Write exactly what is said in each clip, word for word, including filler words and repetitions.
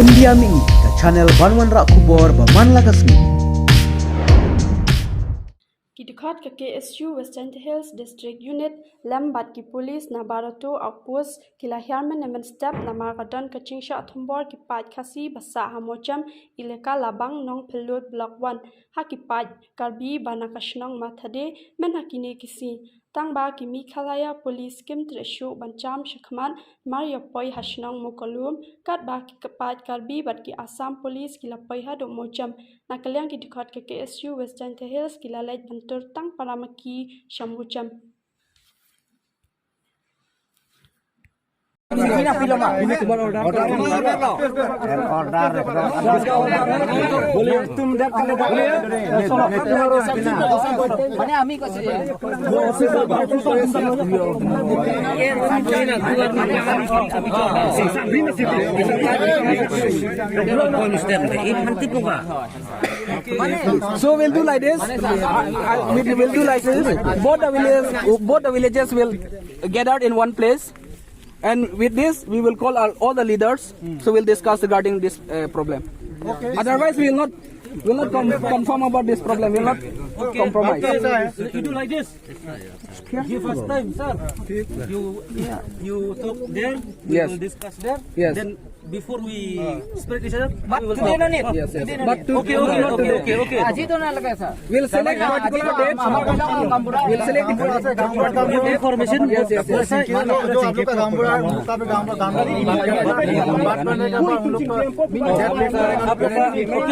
India Mini, ka channel ban wanrah khubor ba man la ka sngi. Ki dkhot ka K S U West Jaintia Hills District Unit lem bad ki police na Barato Outpost ki la hiar mynne mynstep namar ka don ka jingshah thombor ki paid Khasi ba sah ha Mawjem, Elaka Labang, Nongphyllud, Block one, ha ki paid Karbi ba na ka shnong Mathade, myn ha kine ki sngi. Tang ba ki Meghalaya Police kim treh shuh ban jam shakhmat mar ïa poi ha shnong Mukalum, katba ki paid Karbi bad ki Assam Police ki la poi haduh Mawjem. Na ka liang ki dkhot ka K S U West Jaintia Hills ki la leit ban tur tang para ma ki sha Mawjem. So we'll do like this. Uh, uh, we'll, we'll do like this. Both the villages, both the villages will gather in one place. And with this, we will call our, all the leaders. So we'll discuss regarding this uh, problem. Otherwise, we will not, will not con- confirm about this problem. We will not compromise. Okay, sir. You do like this. Give us time, sir. You you talk there. We Yes. will discuss there. Yes. Then before we spread each other, but we will today talk. No need. Yes, yes. Today no But need. To- Okay, okay, okay, okay, okay. Ajit na laga sir. We'll select particular dates. We'll select information. Yes, yes, yes. Okay,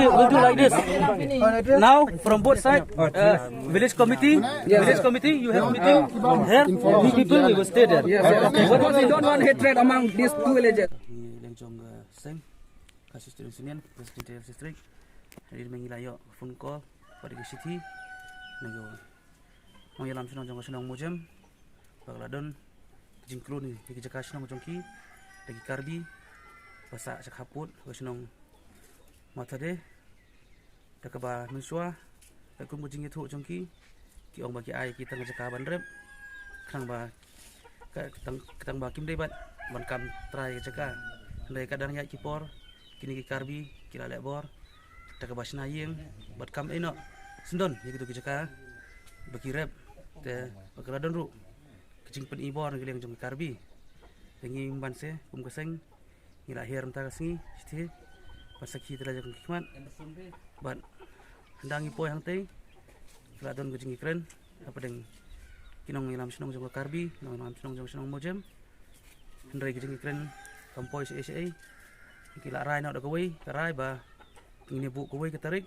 we'll do like this. Now, from both sides, uh, village committee, village committee, you have meeting here. We people, we will stay there. Yes, yes. Because we don't want hatred among these two villages. Ngi leng jong ka seng ka Students' Union, President of District. Hari ni ngi la ïoh phone call bad ka shithi na ka nongïalam shnong jong ka shnong Mawjem ba ka la don ka jingklun ïa ki jaka shnong jong ki da ki Karbi ba sah sha khappud ka shnong Mathade. Da kaba mynshuwa katkum ka jingïathuh jong ki, ki ong ba ki ai ki tang ka jaka ban rep, khnang ba ka tang, ka tang ba kim dei bad ban kam trai ka jaka. Hynrei ka dang ïaid ki por kine ki Karbi ki la leh bor da kaba shna ïing bad kam ïehnoh syndon ïa kito ki jaka ba ki rep. Te ba ka la don ruh ka jingpyni bor na ka liang jong ki Karbi. Te ngi ban se kum ka seng ngi la hiar mynta ka sngi shithi ban sakhi ïa la jong ki khmat. Bad hynda ngi poi hangtei ka la don ka jingkren hapdeng ki nongïalam shnong jong ka Karbi, nongïalam shnong jong ka shnong Mawjem. Hynrei ka jingkren kam poi shaei shaei. Ki la rai noh da kawei ka rai ba ngin ïa buh kawei ka tarik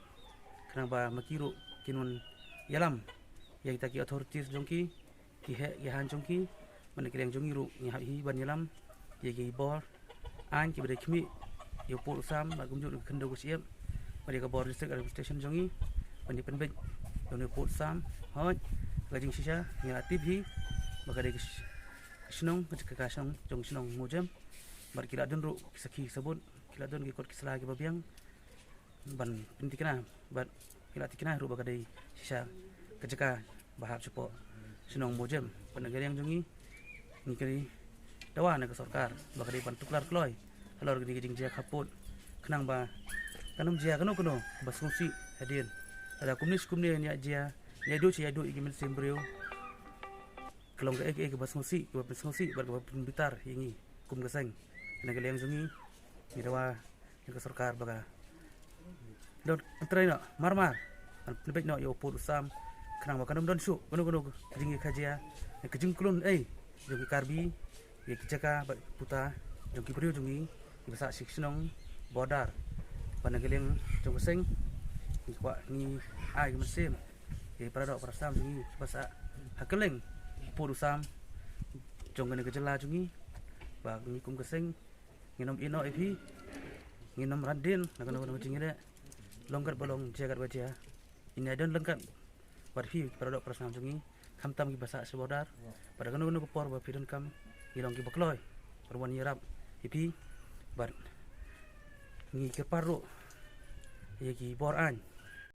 khnang ba ma ki ruh kin wan ïalam ïa kita ki authorities jong ki, ki heh ki hain jong ki, ban da ki liang jong ngi ruh ngi hap hi ban ïalam ïa ki bor aiñ kiba dei khmih ïa u pud u sam bad kumjuh ka khyndew ka shyiap bad ïa ka bor District Administration jong ngi ban ïa pynbeit ïa u pud u sam. Hooid, ka jingshisha ngi la tip hi ba ka dei ka sh- ka shnong, ka jaka ka shnong jong shnong Mawjem. Bad ki la don ruh ki sakhi sabut, ki la don ki kot ki sla kiba biang ban pynthikna bad ki la thikna ruh ba ka dei shisha ka jaka ba hap shapoh shnong Mawjem. Bad na ka liang jong ngi ngi kyrpad dawa na ka sorkar ba ka dei ban tuklar kloi halor kane ka jingjia khappud khnang ba kan ym jia kano kano ba sngewsih hadien. Lada kumne shi kumne ïa jia ïa duh shi ïa duh ïa ki mynsiem briew. Ka long kaei kaei kaba sngewsih, kaba pynsngewsih bad kaba pynbitar ïa ngi kum ka seng. Na ka liang jong ngi ngi dawa ïa ka sorkar ba ka don trei noh mar mar ban pynbeit noh ïa u pud u sam khnang ba kan ym don shuh kano kano ka jingïakajia, ka jingklun ei jong ki Karbi ïa ki jaka bad puta jong ki briew jong ngi kiba sah sha ki shnong border. Bad na ka liang jong ka seng ngi kwah ngi ai ka mynsiem ïa ki para doh para sam jong ngi kiba sah ha kylleng pud u sam jong kane ka jylla jong ngi ba ngi kum ka seng ngin ym ïehnoh ïa phi, ngin ym rat dien na kano kano ka jingïaleh. Long kat ba long, jia kat ba jia, ngin ïadon lang kat bad phi para doh para snam jong ngi, khamtam kiba sah sha border. Bad kano kano ka por ba phi donkam ngi long kiba kloi ban wan ïarap ïa phi. Bad ngi kyrpad ruh ïa ki bor aiñ